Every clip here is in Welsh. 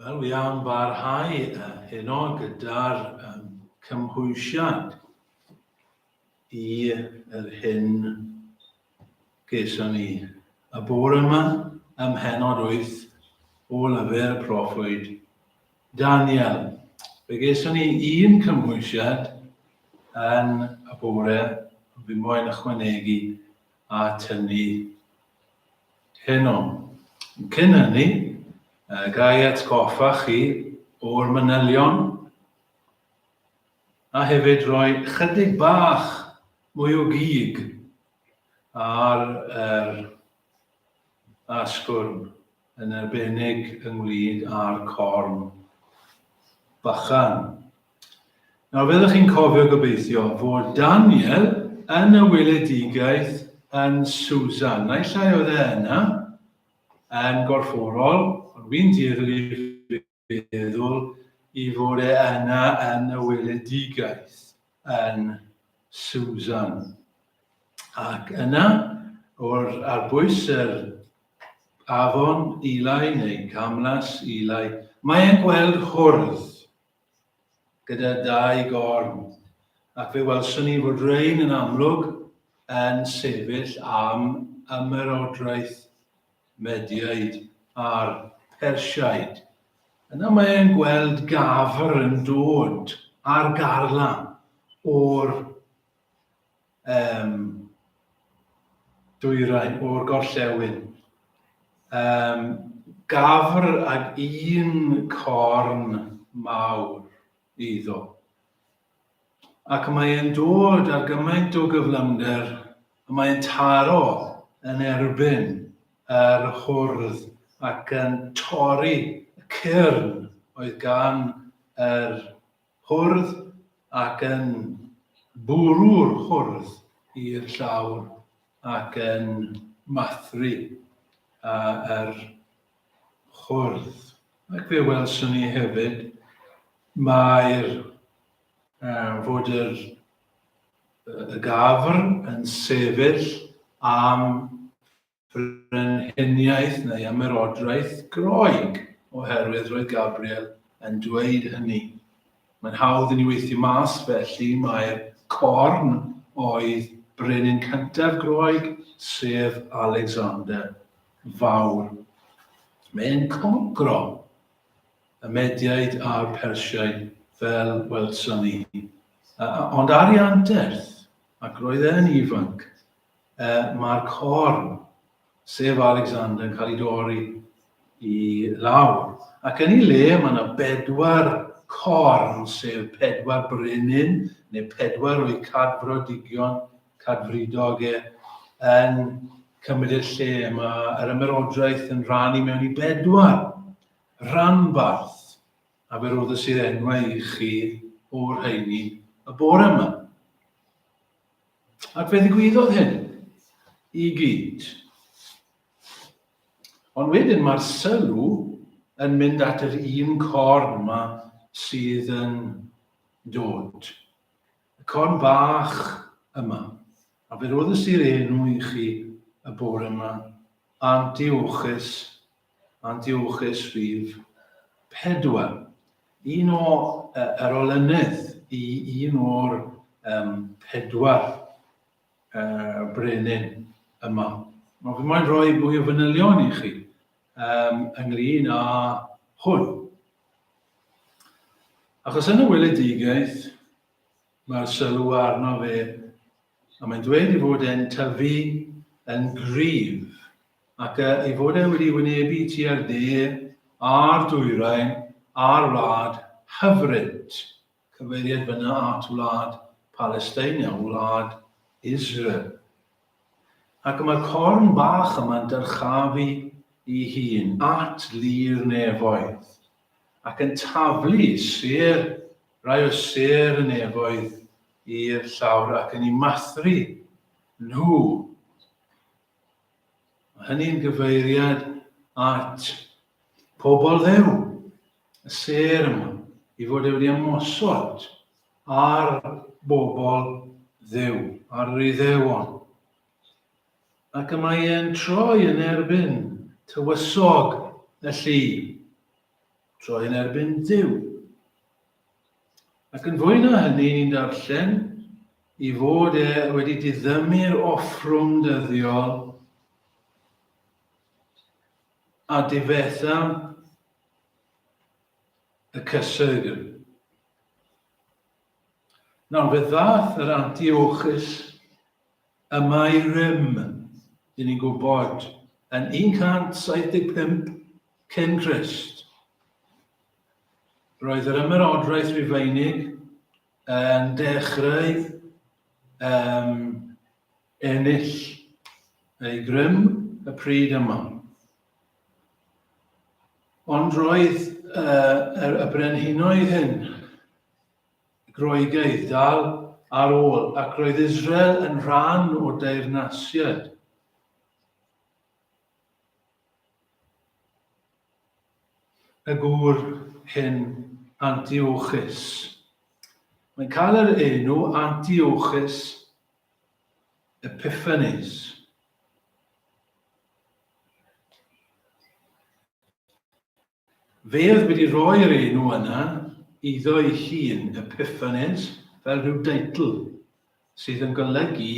Wel, wi am barhau heno gyda'r um, cymhwysiad i yr hyn geson ni y bore yma ym mhennod 8 o lyfr y proffwyd Daniel. Fe geson ni un cymhwysiad yn y bore, ond fi moyn ychwanegu at hynny heno. Cyn hynny, ga i atgoffa chi o'r manylion a hefyd rhoi chydig bach mwy o gig ar yr asgwrn, yn arbennig ynglŷn â'r corn bychan. Nawr, fyddwch chi'n cofio gobeithio fod Daniel yn y weledigaeth yn Susan. Naill ai oedd e yna yn gorfforol, ond wy'n dueddol i feddwl i fod e yna yn y weledigaeth yn Susan. Ac yna, o'r, ar bwys yr afon Ilai neu Camlas Ilai, mae e'n gweld hwrdd gyda dau gorn, ac fe welson ni fod rhain yn amlwg yn sefyll am ymerodraeth Mediaid a'r Persiaid. Yna mae e'n gweld gafr yn dod ar garlam o'r um, dwyrain, o'r gorllewin. Um, gafr ag un corn mawr iddo. Ac mae e'n dod ar gymaint o gyflymder, y mae'n taro yn erbyn yr hwrdd ac yn torri y cyrn oedd gan yr hwrdd ac yn bwrw'r hwrdd i'r llawr ac yn mathru yr hwrdd. Ac fe welson ni hefyd mae'r uh, fod yr, y gafr yn sefyll am frenhiniaeth neu ymerodraeth Groeg, oherwydd roedd Gabriel yn dweud hynny. Mae'n hawdd i ni weithio mas felly mae'r corn oedd brenin cyntaf Groeg, sef Alexander Fawr. Mae'n concro y Mediaid a'r Persiaid fel welson ni. Ond ar ei anterth, ac roedd e'n ifanc, mae'r corn, sef Alexander, yn cael ei dorri i lawr. Ac yn ei le mae yna bedwar corn, sef pedwar brenin, neu pedwar o'i cadfrodigion, cadfridog e, yn cymryd y lle. Mae yr ymerodraeth yn rhannu mewn i bedwar rhanbarth, a fe roddes i'r enwau i chi o'r rheini y bore yma. Ac fe ddigwyddodd hyn i gyd. Ond wedyn mae'r sylw yn mynd at yr un corn yma sydd yn dod. Y corn bach yma. A fe roddes i'r enw i chi y bore yma, Antiochus, Antiochus rhif 4. Un o yr olynydd i un o'r um, pedwar uh, brenin yma. Mae fi moyn rhoi mwy o fanylion i chi um, ynglyn â hwn. Achos yn y weledigaeth, Mae'r sylw arno fe, a mae'n dweud ei fod e'n tyfu yn gryf, ac ei fod e wedi wynebu tua'r de a'r dwyrain a'r wlad hyfryd, cyfeiriad fyna at wlad Palesteina, wlad Israel. Ac mae'r corn bach yma'n dyrchafu ei hun at lu'r nefoedd, ac yn taflu sêr Rhai o sêr y nefoedd i'r llawr ac yn eu mathru nhw. Mae hynny'n gyfeiriad at pobl Dduw, y sêr yma, i fod e wedi ymosod ar bobl Dduw, ar yr Iddewon. Ac y mae e'n troi yn erbyn tywysog y llu. Troi yn erbyn Duw. Ac yn fwy na hynny, ni'n darllen i fod e wedi diddymu'r offrwm dyddiol a difetha y cysegr. Nawr, fe ddaeth yr Antiochus yma i rym, dyn ni'n gwybod, yn 175 cyn Crist. Roedd yr ymerodraeth Rufeinig yn dechrau um, ennill ei grym y pryd yma. Ond roedd uh, y brenhinoedd hyn, Groegaidd, dal ar ôl, ac roedd Israel yn rhan o deyrnasiad. Y gŵr hyn Antiochus. Mae'n cael yr enw Antiochus Epiphanes. Fe oedd wedi rhoi'r enw yna iddo ei hun, Epiphanes, fel rhyw deitl sydd yn golygu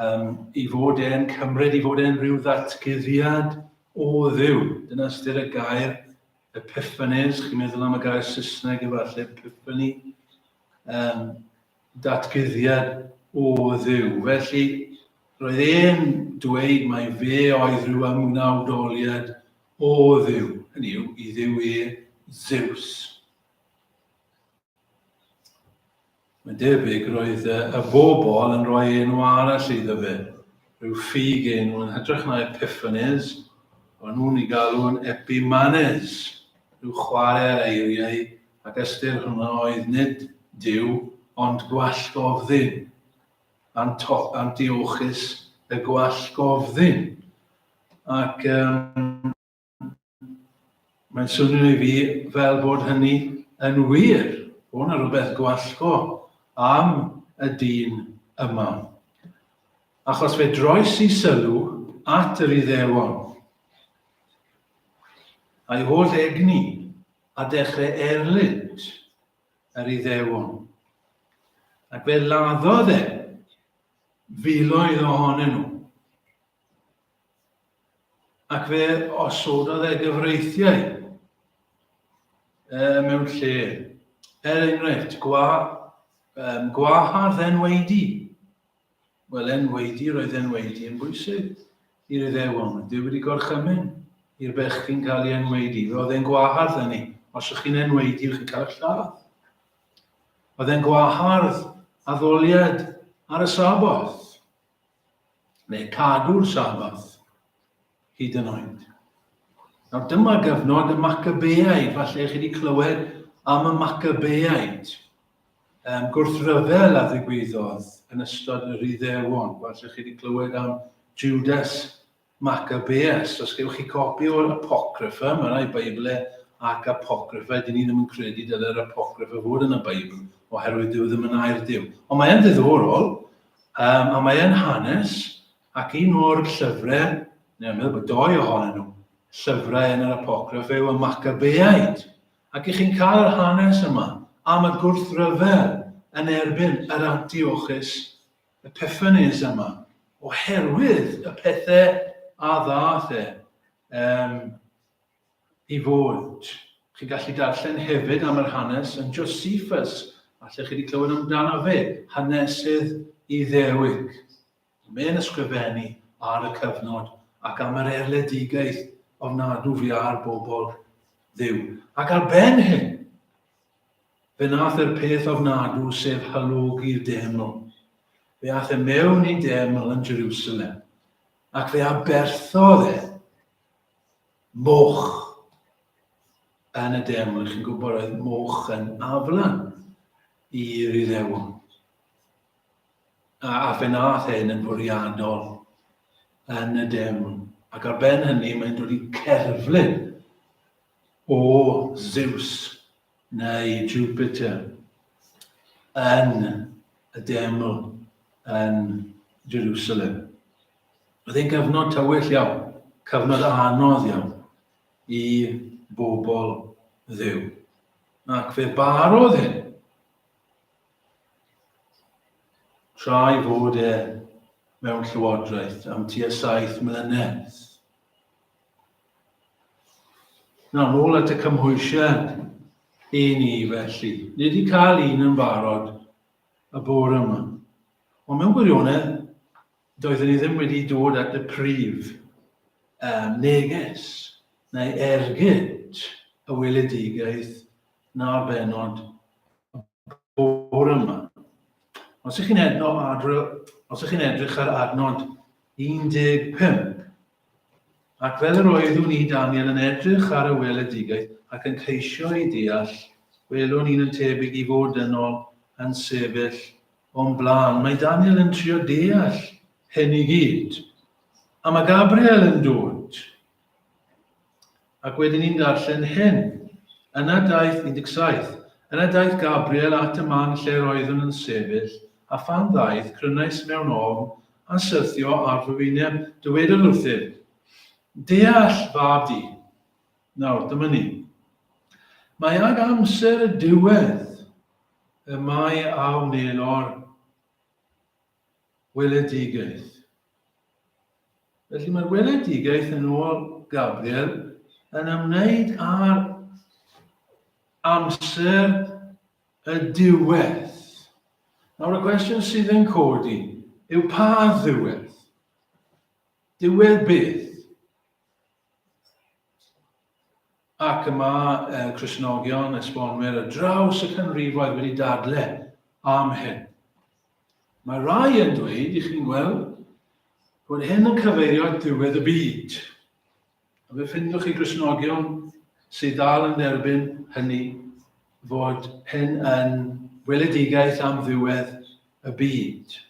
um, i fod e'n cymryd i fod e'n rhyw ddatguddiad o Dduw. Dyna ystyr y gair Epiphanes. Chi'n meddwl am y gair Saesneg efallai, Epiphany. Um, datguddiad o Dduw. Felly, roedd e'n dweud mai fe oedd rhyw ymgnawdoliad o Dduw, hynny yw, i Dduw e Zeus. Mae'n debyg roedd y bobl yn rhoi enw arall iddo fe, rhyw ffug enw yn hytrach na Epiphanes, o'n nhw'n ei galw'n Epimanes, rhyw chwarae ar eiriau, ac ystyr hwnna oedd nid Duw, ond gwallgofddyn. Antiochus y gwallgofddyn. Ac um, mae'n swnio i fi fel bod hynny yn wir. Bod yna rhywbeth gwallgo am y dyn yma. Achos fe droes i sylw at yr Iddewon a'i holl egni a dechrau erlid yr Iddewon. Ac fe laddodd e filoedd ohonyn nhw. Ac fe osododd e gyfreithiau e, mewn lle. Er enghraifft, gwa, um, gwahardd enwaedu. Wel, enwaedu, roedd enwaedu yn bwysig i'r Iddewon. Duw wedi gorchymyn i'r bechgyn cael ei enwaedu. Fe oedd e'n gwahardd hynny. Os ych chi'n enwaedu, chi'n cael eich lladd. Oedd e'n gwahardd addoliad ar y Saboth. Neu cadw'r Saboth, hyd yn oed. Nawr dyma gyfnod y Maccabeaid, falle chi wedi clywed am y Maccabeaid. Um, gwrthryfel a ddigwyddodd yn ystod yr Iddewon. Falle chi wedi clywed am Judas Maccabeus. Os gewch chi copi o'r Apocrypha, mae rhai Beiblau ac Apocrypha, dyn ni ddim yn credu dyle'r Apocrypha fod yn y Beibl, oherwydd dyw e ddim yn air Duw. Ond mae e'n ddiddorol, um, a mae e'n hanes, ac un o'r llyfrau, neu meddwl bod doi ohonyn nhw, llyfrau yn yr Apocrypha yw y Maccabeaid. Ac i chi'n cael yr hanes yma am y gwrthryfel yn erbyn yr Antiochus Epiphanes yma, oherwydd y pethau a ddaeth e um, i fod. Chi'n gallu darllen hefyd am yr hanes yn Josephus, allech chi wedi clywed amdano fe, hanesydd Iddewig. Mae'n ysgrifennu ar y cyfnod ac am yr erledigaeth ofnadw fi ar bobl Dduw. Ac ar ben hyn, Fe wnaeth e'r peth ofnadw sef halogi'r deml. Fe aeth e mewn i deml yn Jerusalem ac fe aberthodd e moch yn y deml. Chi'n gwybod oedd moch yn aflan i'r Iddewon. A, a fe wnaeth hyn yn fwriadol yn y deml. Ac ar ben hynny mae'n dod i cerflun o Zeus neu Jupiter yn y deml yn Jerusalem. Oedd e'n gyfnod tywyll iawn, cyfnod anodd iawn i bobl Dduw. Ac fe barodd hyn tra ei fod e mewn llywodraeth am tua 7 mlynedd. Nawr, nôl at y cymhwysiad i ni felly. Ni wedi cael un yn barod y bore yma. Ond mewn gwirionedd, doeddwn ni ddim wedi dod at y prif um, neges neu ergyd y weledigaeth na'r benod y bore yma. Os ych chi'n edno adre, os ych chi'n edrych ar adnod 15, Ac fel yr oeddwn i, Daniel, yn edrych ar y weledigaeth ac yn ceisio ei deall, gwelwn un yn tebyg i fod dynol yn sefyll o'm blaen. Mae Daniel yn trio deall hyn i gyd. A mae Gabriel yn dod. Ac wedyn ni'n darllen hyn. Yna daeth, 17, Yna daeth Gabriel at y man lle'r oeddwn yn sefyll, a phan ddaeth, crynais mewn ofn, a syrthio ar fy wyneb. Dywedodd wrthyf, Deall, fab di. Nawr, dyma ni. Mae ag amser y diwedd y mae a wnelo'r weledigaeth. Felly mae'r weledigaeth yn ôl Gabriel yn ymwneud â'r amser y diwedd. Nawr y cwestiwn sydd yn codi yw pa ddiwedd? Diwedd beth? Ac y mae Cristnogion, esbonwyr ar draws y canrifoedd wedi dadle am hyn. Mae rai yn dweud, i chi'n gweld, bod hyn yn cyfeirio at ddiwedd y byd. A fe ffindwch chi Gristnogion sydd dal yn derbyn hynny, fod hyn yn weledigaeth am ddiwedd y byd.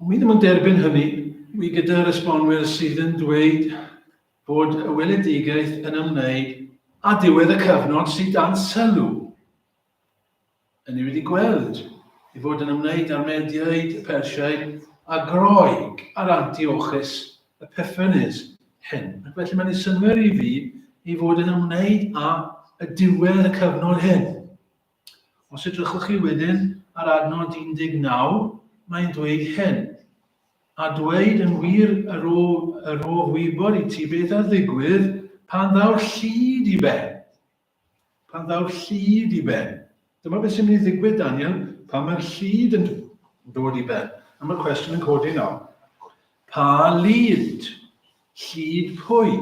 Ond wi ddim yn derbyn hynny, wi gyda'r esbonwyr sydd yn dweud bod y weledigaeth yn ymwneud â diwedd y cyfnod sydd dan sylw. Yn ni wedi gweld ei fod yn ymwneud â'r Mediaid, y Persiaid, a Groeg a'r Antiochus Epiphanes hyn. Ac felly mae'n ei synnwyr i fi ei fod yn ymwneud â y diwedd y cyfnod hyn. Os edrychwch chi wedyn ar adnod 19, mae'n dweud hyn. A dweud yn wir yr o, yr o wybod i ti beth a ddigwydd pan ddaw'r llid i ben. Pan ddaw'r llid i ben. Dyma beth sy'n mynd i ddigwydd, Daniel, pan mae'r llid yn dod i ben. A mae'r cwestiwn yn codi nawr. Pa lid? Llid pwy?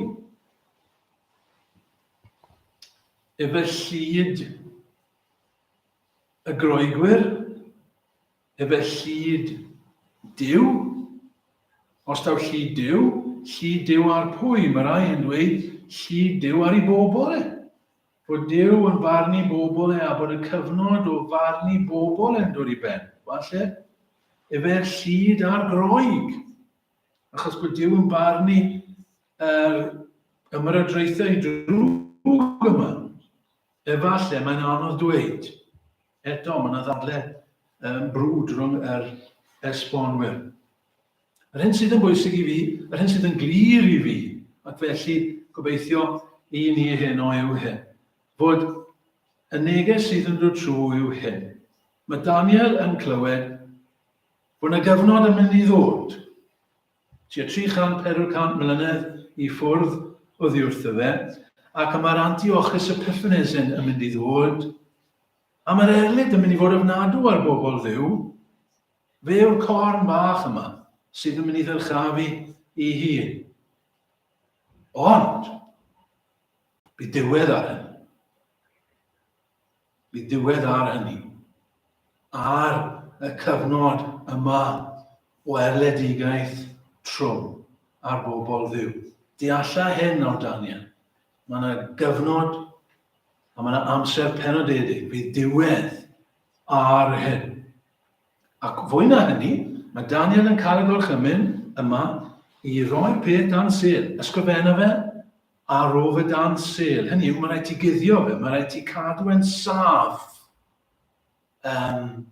Efe llid y Groegwyr? Efe llid Duw? Os daw llid Duw, llid Duw ar pwy? Mae rai yn dweud llid Duw ar ei bobl e. Bod Duw yn barnu bobl e a bod y cyfnod o farnu bobl e'n dod i ben. Falle, efe'r llid ar Groeg. Achos bod Duw yn barnu yr ymyrodraethau drwg yma, efallai mae'n anodd dweud. Eto, mae yna ddadle um, brwd rhwng yr esbonwyr. Yr hyn sydd yn bwysig i fi, yr hyn sydd yn glir i fi, ac felly gobeithio i ni heno yw hyn, fod y neges sydd yn dod trwy yw hyn. Mae Daniel yn clywed bod yna gyfnod yn mynd i ddod tua 300, 400 mlynedd i ffwrdd oddi wrtho fe, ac y mae'r Antiochus Epiphanes yn mynd i ddod, a mae'r erlid yn mynd i fod ofnadw ar bobl Dduw. Fe yw'r corn bach yma sydd yn mynd i ddyrchafu i hun. Ond, bydd diwedd ar hyn. Bydd diwedd ar hynny, ar y cyfnod yma o erledigaeth trwm ar bobl Dduw. Dealla hyn nawr, Daniel. Mae yna gyfnod a mae yna amser penodedig. Bydd diwedd ar hyn. Ac fwy na hynny, mae Daniel yn cael y gorchymyn yma i roi'r peth dan sêl. Ysgrifenna fe a ro fe dan sêl. Hynny yw, mae rhaid ti guddio fe, mae rhaid ti cadw e'n saff, um,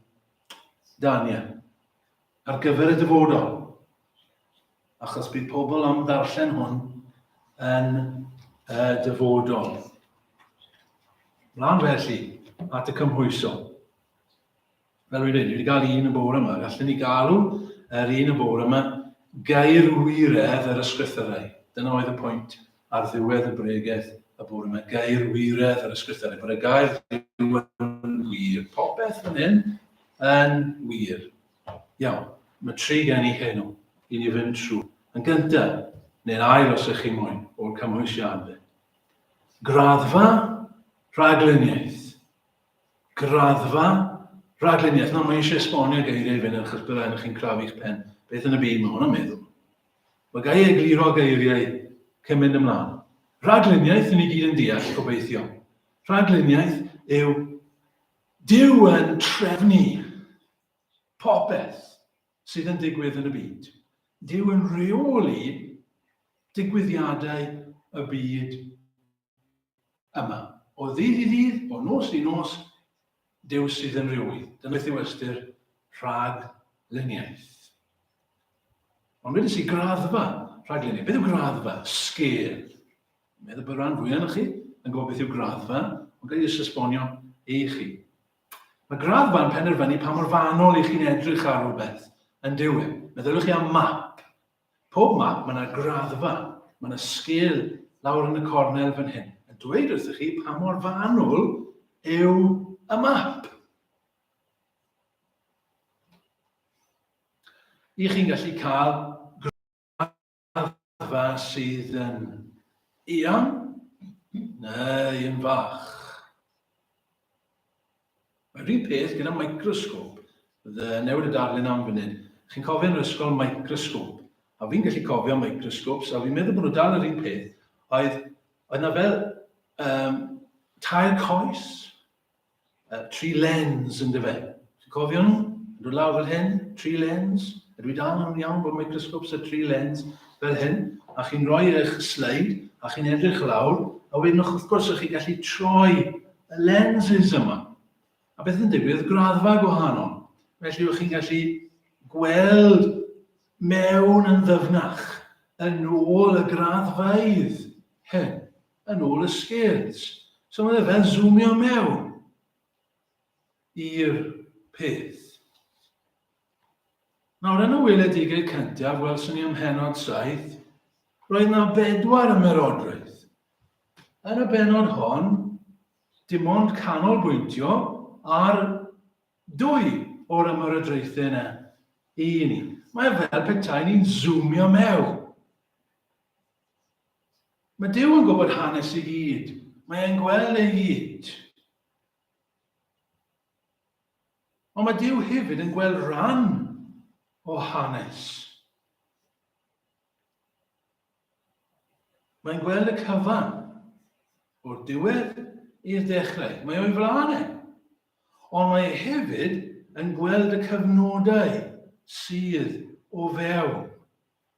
Daniel, ar gyfer y dyfodol. Achos bydd pobl am ddarllen hwn yn y dyfodol. Mlaen felly at y cymhwyso. Fel rwy'n dweud, ni wedi cael un y bore yma. Gallwn ni galw yr un y bore yma gairwiredd yr ysgrythyrau. Dyna oedd y pwynt ar ddiwedd y bregeth y bore yma. Gairwiredd yr ysgrythyrau. Bod y gair Duw yn wir. Popeth fan hyn yn wir. Iawn, mae tri gen i heno i ni fynd trwy. Yn gyntaf, neu'n ail os ych chi moyn, o'r cymhwysiadau. Graddfa rhagluniaeth. Graddfa rhagluniaeth. Nawr, mae eisiau esbonio geiriau i fynd achos byddai chi'n crafu'ch pen. Beth yn y byd mae hwnna'n meddwl? Mae gai egluro geiriau cyn mynd ymlaen. Rhagluniaeth, ni gyd yn deall, gobeithio. Rhagluniaeth yw Duw yn trefnu popeth sydd yn digwydd yn y byd. Duw yn rheoli digwyddiadau y byd yma. O ddydd i ddydd, o nos i nos, Duw sydd yn rheoli. Dyna beth yw ystyr rhagluniaeth. Ond wedes i graddfa rhagluniaeth. Beth yw graddfa? Scale. Meddwl bod rhan fwyaf chi yn gwybod beth yw graddfa, ond gael jyst esbonio i chi. Mae graddfa yn penderfynu pa mor fanwl i chi'n edrych ar rhywbeth yn diwy. Meddyliwch chi am map. Pob map, mae yna graddfa, mae yna sgil lawr yn y cornel fan hyn, yn dweud wrthych chi pa mor fanwl yw y map. I chi'n gallu cael Graddfa sydd yn eang neu yn fach. Mae'r un peth gyda microsgop. Fydde newid y darlun am funud. Chi'n cofio yn yr ysgol microsgop. A fi'n gallu cofio microscopes, a fi'n meddwl bod nhw dal yr un peth. Oedd, oedd na fel um, tair coes, tri lens yn dyfe. Ti'n cofio nhw? Yn dod lawr fel hyn, tri lens. Ydw i dal yn iawn bod microscopes a tri lens fel hyn? A chi'n rhoi eich sleid, a chi'n edrych lawr, a wedyn wrth gwrs ych chi'n gallu troi y lenses yma. A beth yn digwydd? Graddfa gwahanol. Felly ych chi'n gallu gweld mewn yn ddyfnach yn ôl y graddfeydd hyn. Yn ôl y scales. So mae fe'n zoomio mewn i'r peth. Nawr, yn y weledigaeth cyntaf, welson ni ym mhennod 7, roedd na bedwar ymerodraeth. Yn y bennod hon, dim ond canolbwyntio ar dwy o'r ymerodraethau yna i ni. Mae fel petai ni'n zoomio mewn. Mae Duw yn gwybod hanes i gyd. Mae e'n gweld ei gyd. Ond mae Duw hefyd yn gweld rhan o hanes. Mae'n gweld y cyfan o'r diwedd i'r dechrau. Mae o'i flaen e. Ond mae e hefyd yn gweld y cyfnodau sydd o fewn.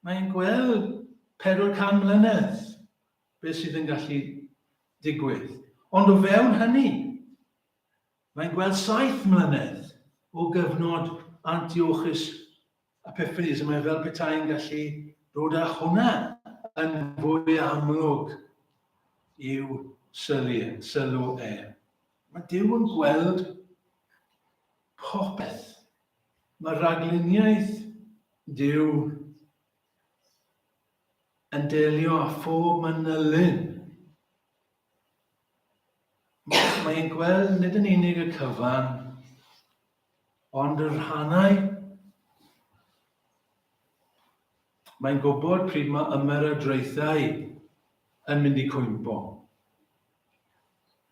Mae'n gweld 400 mlynedd beth sydd yn gallu digwydd. Ond o fewn hynny, mae'n gweld 7 mlynedd o gyfnod Antiochus Epiphanes, a mae fel petai'n gallu dod â hwnna yn fwy amlwg i'w syllu, sylw e. Mae Duw yn gweld popeth. Mae rhagluniaeth Duw yn delio â phob manylyn. Mae'n gweld nid yn unig y cyfan, ond y rhannau. Mae'n gwybod pryd mae ymerodraethau yn mynd i cwympo.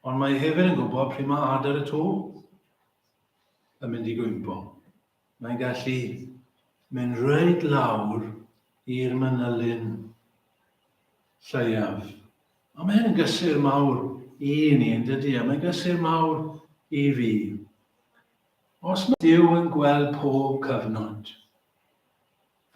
Ond mae hefyd yn gwybod pryd mae adar y to yn mynd i gwympo. Mae'n gallu mynd reit lawr i'r manylyn lleiaf. A mae hyn yn gysur mawr i ni, yn dydy? A mae'n gysur mawr i fi. Os mae Duw yn gweld pob cyfnod,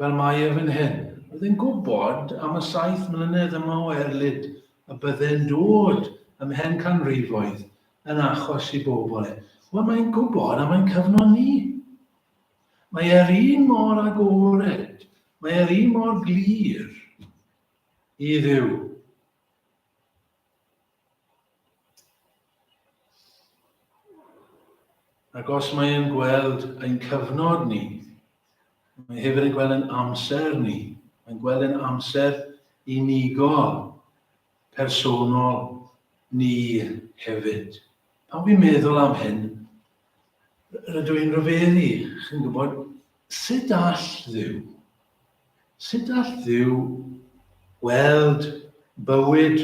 fel mae e fan hyn, oedd e'n gwybod am y 7 mlynedd yma o erlid y bydde'n dod ymhen canrifoedd yn achos i bobl e. Wel, mae'n gwybod am ein cyfnod ni. Mae e'r un mor agored, mae e'r un mor glir i Dduw. Ac os mae e'n gweld ein cyfnod ni, mae hefyd yn gweld ein amser ni, mae'n gweld ein amser unigol, personol ni hefyd. Pan fi'n meddwl am hyn, rydw i'n rhyfeddu, chi'n gwybod, sut all Dduw, sut all Dduw weld bywyd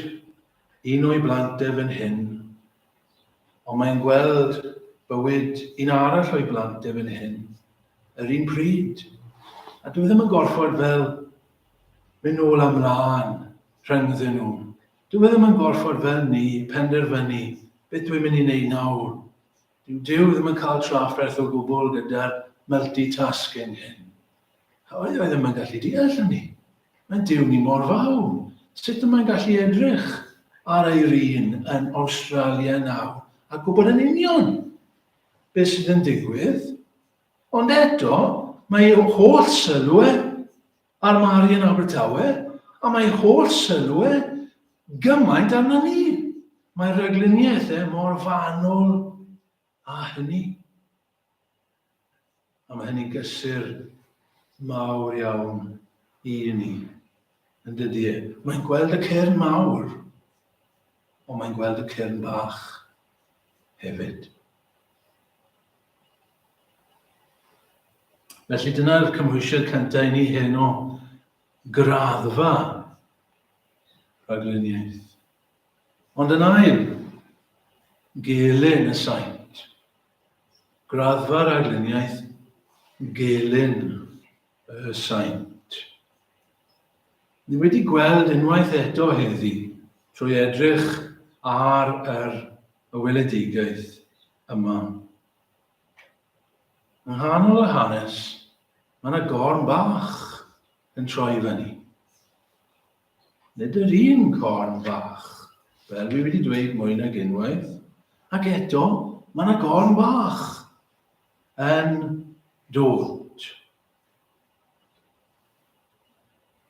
un o'i blant e fan hyn, ond mae'n gweld bywyd un arall o'i blant e fan hyn, yr un pryd. A dwi ddim yn gorfod fel mynd nôl a mlaen rhyngddyn nhw. Dwi ddim yn gorfod fel ni penderfynu beth dwi'n mynd i wneud nawr. Dyw Duw ddim yn cael trafferth o gwbl gyda'r multitasking hyn. A oedd e ddim yn gallu deall hynny. Mae Duw ni mor fawr. Sut y mae'n gallu edrych ar ei rin yn Awstralia nawr a gwybod yn union beth sydd yn digwydd? Ond eto, mae ei holl sylw e ar Mari yn Abertawe, a mae ei holl sylw e gymaint arna ni. Mae rhagluniaeth e mor fanwl â hynny. A mae hynny'n gysur mawr iawn i ni, yn dydy e? Mae'n gweld y cyrn mawr, ond mae'n gweld y cyrn bach hefyd. Felly dyna'r cymhwysiad cyntaf i ni heno, graddfa rhagluniaeth. Ond yn ail, gelyn y saint. Graddfa rhagluniaeth gelyn y saint. Ni wedi gweld unwaith eto heddi trwy edrych ar yr y weledigaeth yma. Yng nghanol yr hanes, mae yna gorn bach yn troi fyny. Nid yr un corn bach, fel fi wedi dweud mwy nag unwaith, ac eto mae yna gorn bach yn dod.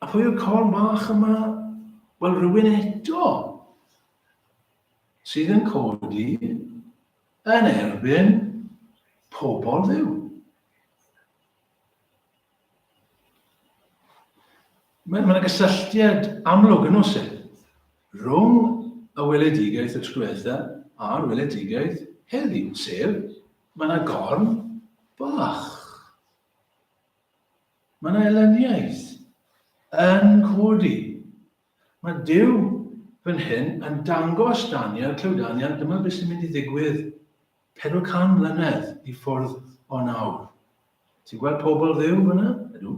A pwy yw'r corn bach yma? Wel, rhywun eto sydd yn codi yn erbyn pobl Dduw. Mae yna gysylltiad amlwg yn oes e? Rhwng y weledigaeth y tro diwetha a'r weledigaeth heddiw, sef mae yna gorn bach. Mae yna elyniaeth yn codi. Mae Duw fan hyn yn dangos Daniel, clyw Daniel, dyma beth sy'n mynd i ddigwydd 400 mlynedd i ffwrdd o nawr. Ti'n gweld pobl Dduw fyna? Ydw.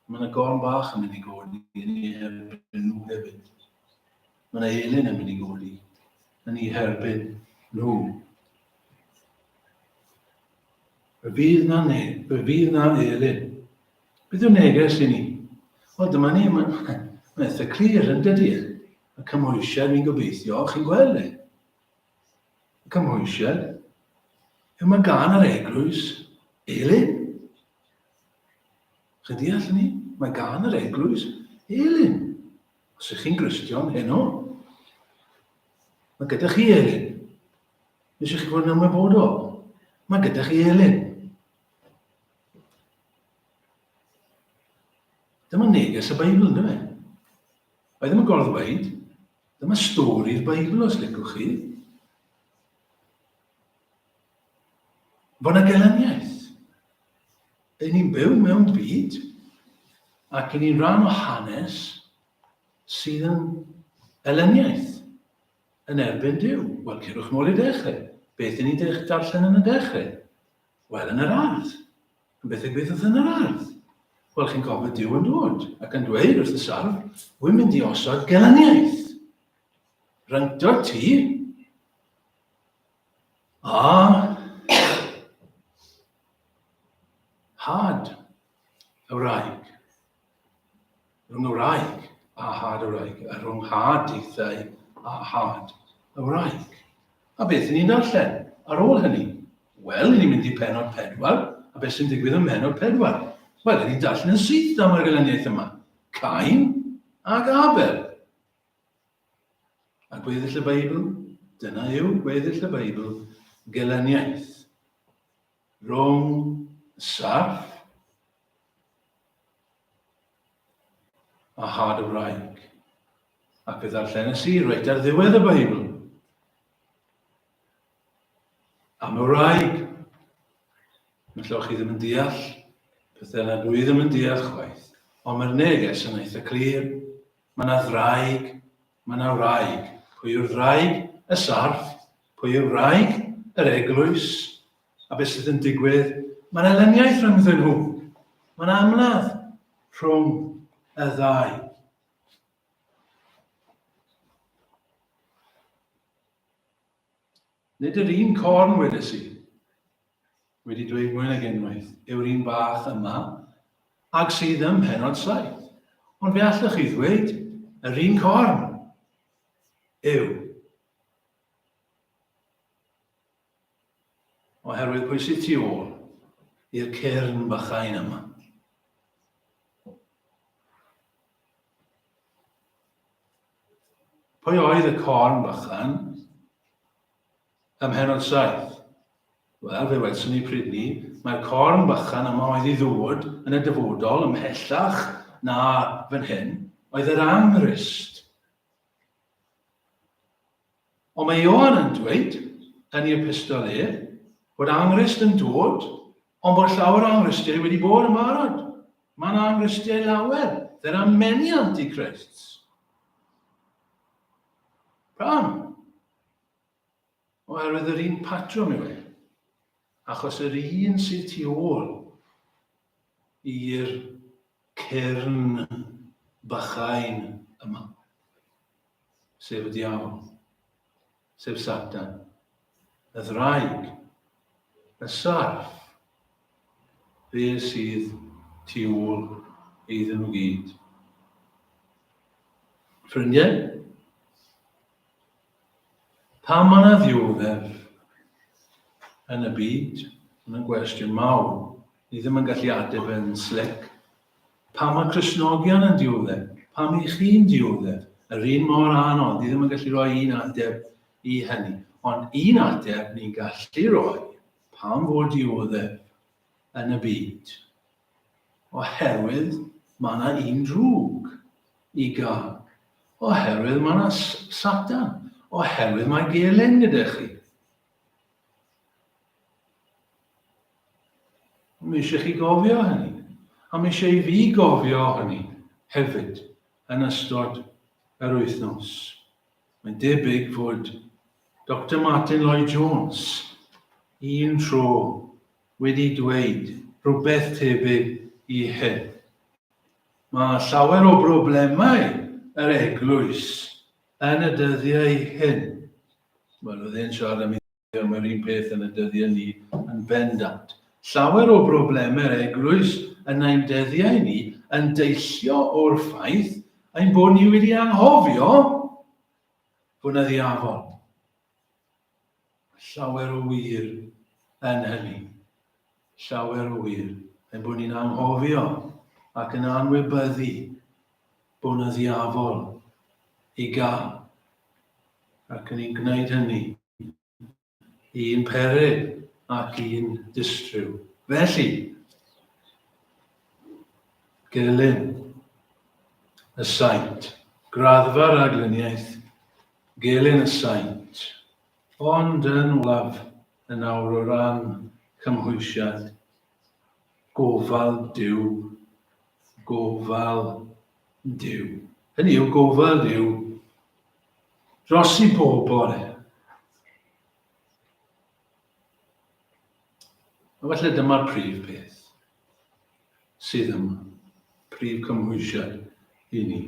Mae yna gorn bach yn mynd i godi yn ei herbyn nhw hefyd. Mae yna elyn yn mynd i godi yn ei herbyn nhw. Y fydd na ne, y fydd na elyn. Beth yw'r neges i ni? Wel, dyma ni, mae'n ma eitha clir yn dydy. E? Y cymhwysiad ni'n gobeithio, chi'n gweld e. Y cymhwysiad yw mae gan yr eglwys elyn. Chi'n deall hynny? Mae gan yr eglwys elyn. Os ych chi'n Gristion heno, mae gyda chi elyn. Nes i chi fod yn ymwybodol. Mae gyda chi elyn. Dyma neges y Beibl, ynddo fe? Mae ddim yn gorddweud. Dyma stori'r Beibl, os licwch chi. Fod yna gelyniaeth. Dyn ni'n byw mewn byd ac yn ni'n rhan o hanes sydd yn elyniaeth yn erbyn Duw. Wel, cerwch nôl i dechrau. Beth yn ni'n darllen yn y dechrau? Wel, yn yr ardd. Yn beth ddigwyddodd yn yr ardd? Wel, chi'n cofio Duw yn dod ac yn dweud wrth y sarf, wy'n mynd i osod gelyniaeth. Rhyngdo ti a had y wraig. Rhwng y wraig a had y wraig, a rhwng had deithau a had y wraig. A beth ni'n darllen ar ôl hynny? Wel, ni'n mynd i penod pedwar, a beth sy'n digwydd ym mhenod pedwar? Wel, ni'n darllen yn syth am yr gelyniaeth yma. Cain ac Abel. A gweddill y Beibl? Dyna yw gweddill y Beibl, gelyniaeth. Rhwng y sarff a had y wraig. Ac fe ddarllenes i reit ar ddiwedd y Beibl am y wraig. Mae llawer chi ddim yn deall pethau na dwi ddim yn deall chwaith. Ond mae'r neges yn eitha clir. Mae yna ddraig, mae yna wraig. Pwy yw'r ddraig? Y sarff. Pwy yw'r wraig? Yr eglwys. A beth sydd yn digwydd? Mae yna elyniaeth rhyngddyn nhw. Mae yna ymladd rhwng y ddau. Nid yr un corn wedes i, wedi dweud mwy nag unwaith, yw'r un bach yma, ag sydd ym mhennod 7. Ond fe allwch chi ddweud, yr un corn yw. Oherwydd pwy sydd tu ôl i'r cyrn bychain yma? Pwy oedd y corn bychan ym mhennod 7? Wel, fe welson ni pryd ni, mae'r corn bychan yma oedd i ddod yn y dyfodol ymhellach na fan hyn, oedd yr anghrist. Ond mae Ioan yn dweud, yn ei epistol e, bod anghrist yn dod, ond bod llawer o anghristiau wedi bod yn barod. Mae yna anghristiau lawer. There are many antichrists. Pam? Oherwydd yr un patrwm yw e. Achos yr un sydd tu ôl i'r cyrn bychain yma, sef y diawl, sef Satan, y ddraig, y sarff, fe sydd tu ôl iddyn nhw gyd. Ffrindiau, pam mae yna ddioddef yn y byd? Mae'n gwestiwn mawr. Ni ddim yn gallu ateb yn slick. Pam mae Cristnogion yn dioddef? Pam i chi'n dioddef? Yr un mor anodd, ni ddim yn gallu rhoi un ateb i hynny. Ond un ateb ni'n gallu rhoi, pam fod dioddef yn y byd? Oherwydd mae yna un drwg i gael. Oherwydd mae yna Satan. Oherwydd mae gelyn gyda chi. Mae eisiau chi gofio hynny. A mae eisiau i fi gofio hynny hefyd yn ystod yr wythnos. Mae'n debyg fod Doctor Martin Lloyd Jones un tro wedi dweud rhywbeth tebyg i hyn. Mae llawer o broblemau yr eglwys yn y dyddiau hyn. Wel, oedd e'n siarad am ei mae'r un peth yn y dyddiau ni yn bendant. Llawer o broblemau'r eglwys yn ein dyddiau ni yn deillio o'r ffaith ein bod ni wedi anghofio fod 'na ddiafol. Llawer o wir yn hynny. Llawer o wir. Ein bod ni'n anghofio ac yn anwybyddu bod 'na ddiafol i gael. Ac yn ni'n gwneud hynny un peryg ac un distryw. Felly, gelyn y saint, graddfa rhagluniaeth, gelyn y saint, ond yn olaf yn awr o ran cymhwysiad, gofal Duw, gofal Duw. Hynny yw, gofal Duw dros i bobl e. A felly dyma'r prif peth sydd yma, prif cymhwysiad i ni.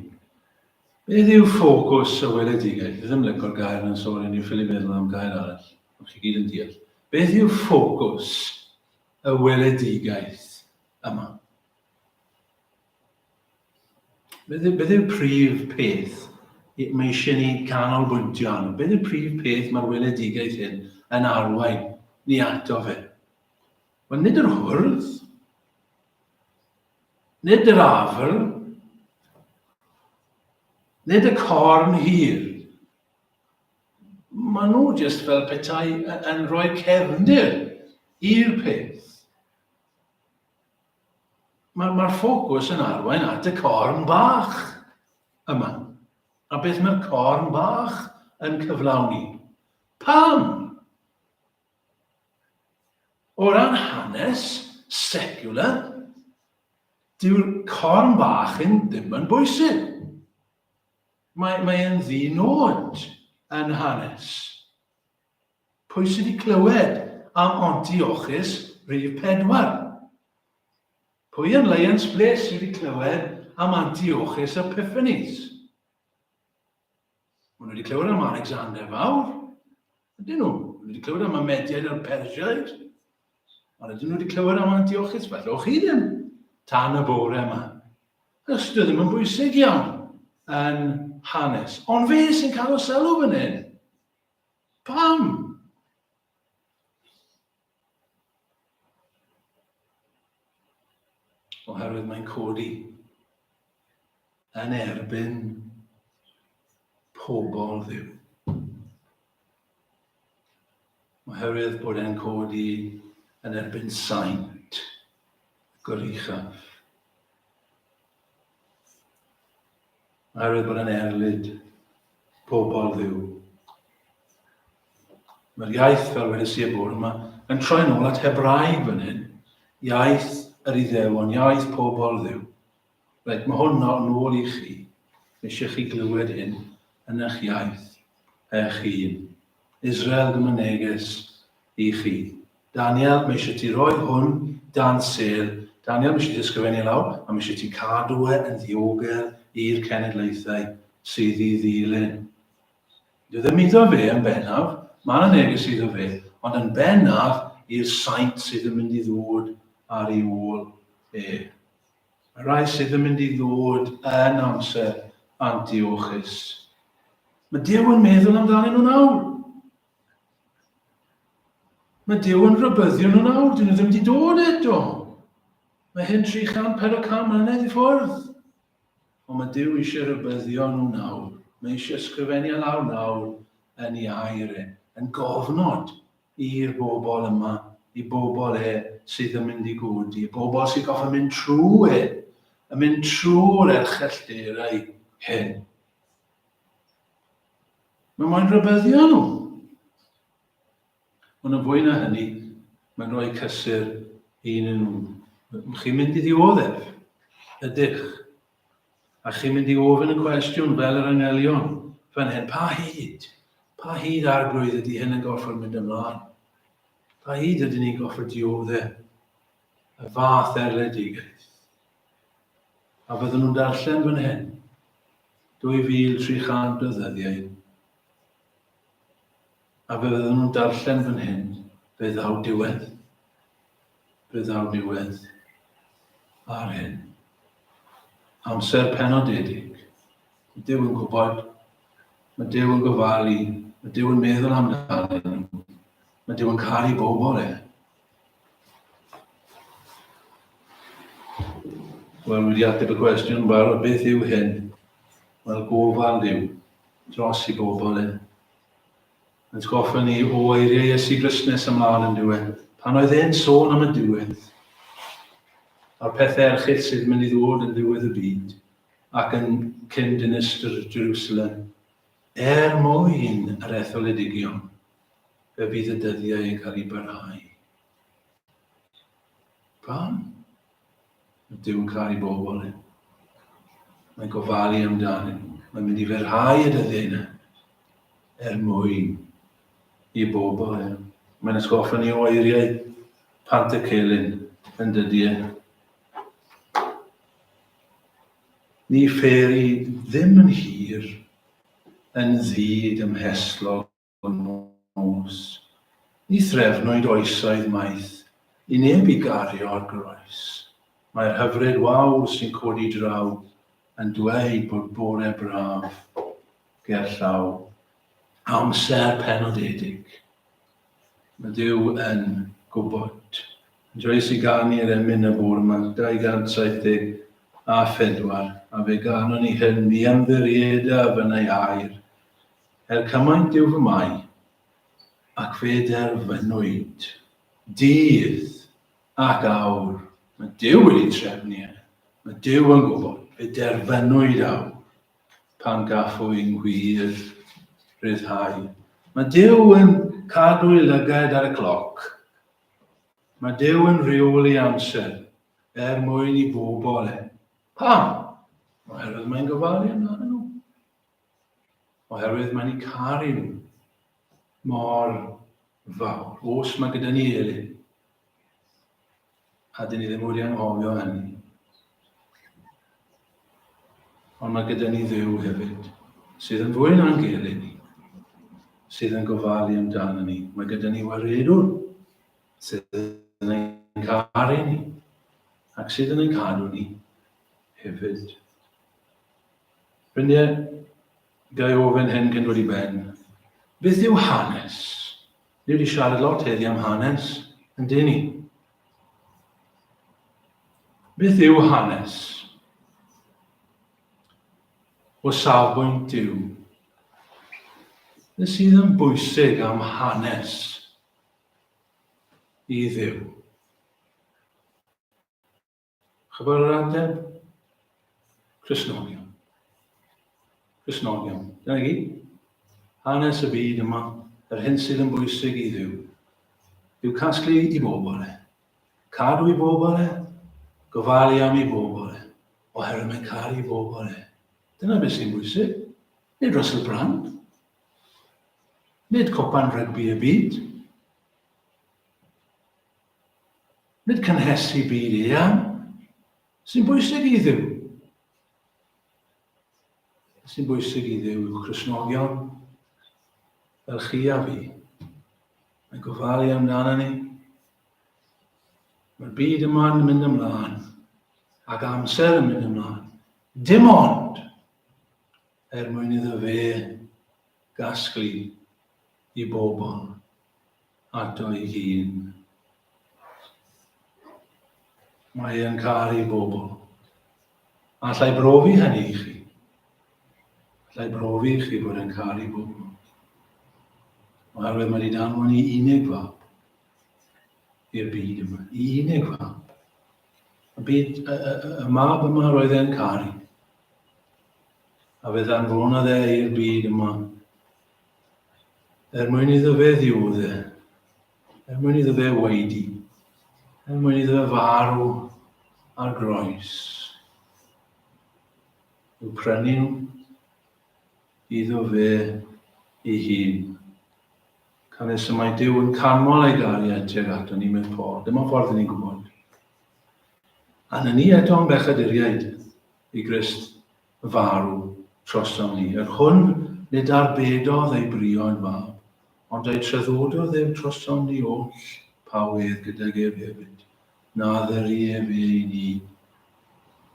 Beth yw ffocws y weledigaeth? Fi ddim yn licio'r gair yna, sori, ni'n ffili meddwl am gair arall, ond chi gyd yn deall. Beth yw ffocws y weledigaeth yma? Beth yw, beth yw'r prif peth mae eisiau ni canolbwyntio arno? Beth yw'r prif peth mae'r weledigaeth hyn yn arwain ni ato fe? Wel, nid yr hwrdd, nid yr afr, nid y corn hir. Maen nhw jyst fel petai yn rhoi cefndir. i'r peth. Mae'r mae ffocws yn arwain at y corn bach yma. A beth mae'r corn bach yn cyflawni? Pam? O ran hanes secular, dyw'r corn bach hyn ddim yn bwysig. Mae, mae e'n ddi-nod yn hanes. Pwy sydd wedi clywed am Antiochus rhif 4? Pwy yn Lions Place sydd wedi clywed am Antiochus Epiphanes? Maen nhw wedi clywed am Alexander Fawr. Ydyn nhw? Maen nhw wedi clywed am y Mediaid a'r Persiaid. Ond ydyn nhw wedi clywed am Antiochus? Falle o'ch chi ddim tan y bore yma. Achos dyw e ddim yn bwysig iawn yn hanes. Ond fe sy'n cael y sylw fan hyn. Pam? Oherwydd mae'n codi yn erbyn pobl Dduw. Oherwydd bod e'n codi yn erbyn saint goruchaf. Oherwydd bod e'n erlid pobl Dduw. Mae'r iaith, fel wedes i y bore yma, yn troi nôl at Hebraeg fan hyn. Iaith yr Iddewon, iaith pobl Dduw. Reit, mae hwn nawr nôl i chi. Mae eisiau chi glywed hyn yn eich iaith eich hun. Israel, dyma neges i chi. Daniel, mae eisiau ti roi hwn dan sêl. Daniel, mae eisiau ti ysgrifennu lawr, a mae eisiau ti cadw e yn ddiogel i'r cenedlaethau sydd i ddilyn. Dyw ddim iddo fe yn bennaf, mae yna neges iddo fe, ond yn bennaf i'r saint sydd yn mynd i ddod ar ei ôl e. Y rhai sydd yn mynd i ddod yn amser Antiochus. Mae Duw yn meddwl amdanyn nhw nawr. Mae Duw yn rhybyddio nhw nawr, dyn nhw ddim wedi dod eto. Mae hyn 300-400 mlynedd i ffwrdd. Ond mae Duw eisiau rhybuddio nhw nawr. Mae eisiau ysgrifennu e lawr nawr yn ei air e, yn gofnod i'r bobl yma, i bobl e sydd yn mynd i godi, y bobl sy'n goffa mynd trwy e, yn mynd trwy'r erchyllterau hyn. Mae moyn rhybuddio nhw. Ond yn fwy na hynny, mae'n rhoi cysur i nhw. Chi'n mynd i ddioddef, ydych? A chi'n mynd i ofyn y cwestiwn fel yr anghelion fan hyn, pa hyd? Pa hyd arglwydd ydy hyn yn gorfod mynd ymlaen? Pa hyd ydyn ni'n gorfod dioddef y fath erledigaeth? A fyddwn nhw'n darllen fan hyn, 2300 o ddyddiau, A fe fydden nhw'n darllen fan hyn, fe ddaw diwedd. Fe ddaw diwedd ar hyn. Amser penodedig. Mae Duw yn gwybod. Mae Duw yn gofalu. Mae Duw yn meddwl amdanyn nhw. Mae Duw yn caru bobl e. Wel, wedi ateb y cwestiwn yn barod, beth yw hyn? Wel, gofal Duw dros i bobl e. Yn atgoffa ni o eiriau Iesu Grist nes ymlaen yn diwedd, pan oedd e'n sôn am y diwedd, a'r pethau erchyll sydd yn mynd i ddod yn ddiwedd y byd, ac yn cyn dinistr Jerusalem, er mwyn yr etholedigion, fe fydd y dyddiau yn cael eu barhau. Pam? Mae Duw yn caru bobl e. Mae'n gofalu amdanyn nhw. Mae'n mynd i fyrhau y dyddiau yna er mwyn i bobl e. Mae'n atgoffa ni o eiriau Pant y Celyn yn dydy e. Ni fferi ddim yn hir yn ddyd ymheslog nos. Ni threfnwyd oesoedd maith i neb i gario'r groes. Mae'r hyfryd wawr sy'n codi draw yn dweud bod bore braf gerllaw. Amser penodedig. Mae Duw yn gwybod. Joyce i ganu'r emyn y bore yma, 274, a fe ganon ni hyn, mi ymddiriedaf yn ei air. Er cymaint yw fy mai, ac fe derfynwyd Dydd ac awr. Mae Duw wedi trefnu e. Mae Duw yn gwybod. Fe derfynwyd awr pan gaffo i'n gwir ryddhau. Mae Duw yn cadw ei lygaid ar y cloc. Mae Duw yn rheoli amser er mwyn i bobl e. Pam? Oherwydd mae'n gofalu amdanyn nhw. Oherwydd mae'n eu caru nhw mor fawr. Os mae gyda ni elyn, a dyn ni ddim wedi anghofio hynny. Ond mae gyda ni Dduw hefyd, sydd yn fwy na'n gilydd ni, sydd yn gofalu amdano ni. Mae gyda ni waredwr sydd yn ein caru ni ac sydd yn ein cadw ni hefyd. Ffrindiau, ga i ofyn hyn cyn dod i ben. Beth yw hanes? Ni wedi siarad lot heddi am hanes, yn dyn ni? Beth yw hanes? O safbwynt Duw. Beth sydd yn bwysig am hanes i Dduw? Chybod yr ateb? Cristnogion. Cristnogion. Dyna gyd. Hanes y byd yma, yr hyn sydd yn bwysig i Dduw, yw casglu i bobl e. Cadw i bobl e, gofalu am i bobl e, oherwydd mae'n caru i bobl e. Dyna beth sy'n bwysig. Nid Russell Brand. Nid copan rygbi y byd. Nid cynhesu byd eang sy'n bwysig i Dduw. Sy'n bwysig i Dduw yw Cristnogion fel chi a fi. Mae'n gofalu amdano ni. Mae'r byd yma'n mynd ymlaen ac amser yn mynd ymlaen. Dim ond er mwyn iddo fe gasglu i bobl ato ei hun. Mae e'n caru bobl. Allai brofi hynny i chi. Allai brofi i chi bod e'n caru bobl. Oherwydd mae wedi danfon i unig fab i'r byd yma. I unig fab. Y, byd, y, y, y mab yma roedd e'n caru. A fe ddanfonodd e i'r byd yma Er mwyn iddo fe ddiodde, er mwyn iddo fe waedu, er mwyn iddo fe farw ar groes, i'w prynu nhw iddo fe ei hun. Canys y mae Duw yn canmol ei gariad tuag ato ni, medd Paul. Dyma ffordd ni'n gwybod. A na ni eto yn bechaduriaid i Grist farw trosom ni, yr hwn nid arbedodd ei briod fab, ond ei traddododd ef trosom ni oll, pa wedd gydag ef hefyd, na ddyry ef e i ni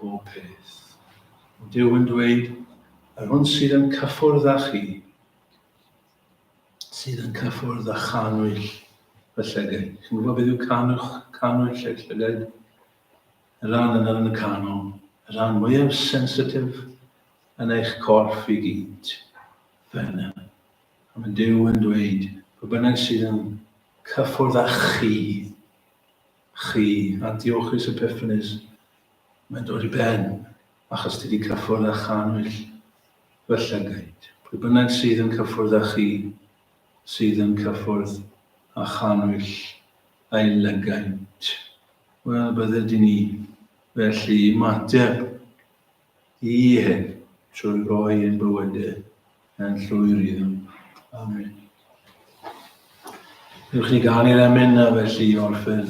bob peth. Duw yn dweud, yr hwn sydd yn cyffwrdd â chi, sydd yn cyffwrdd â chanwyll y llygaid. Chi'n gwybod beth yw canwch, canwyll y llygaid? Y rhan yna yn y canol, y rhan mwyaf sensitif yn eich corff i gyd. Fyna. A mae Duw yn dweud, pwy bynnag sydd yn cyffwrdd â chi, chi, Antiochus Epiphanes, mae'n dod i ben, achos ti wedi cyffwrdd â chanwyll fy llygaid. Pwy bynnag sydd yn cyffwrdd â chi, sydd yn cyffwrdd â chanwyll ei lygaid. Wel, bydded i ni felly ymateb i hyn trwy roi ein bywydau yn llwyr iddo. Amen. Ewch ni ganu'r emyn na felly i orffen.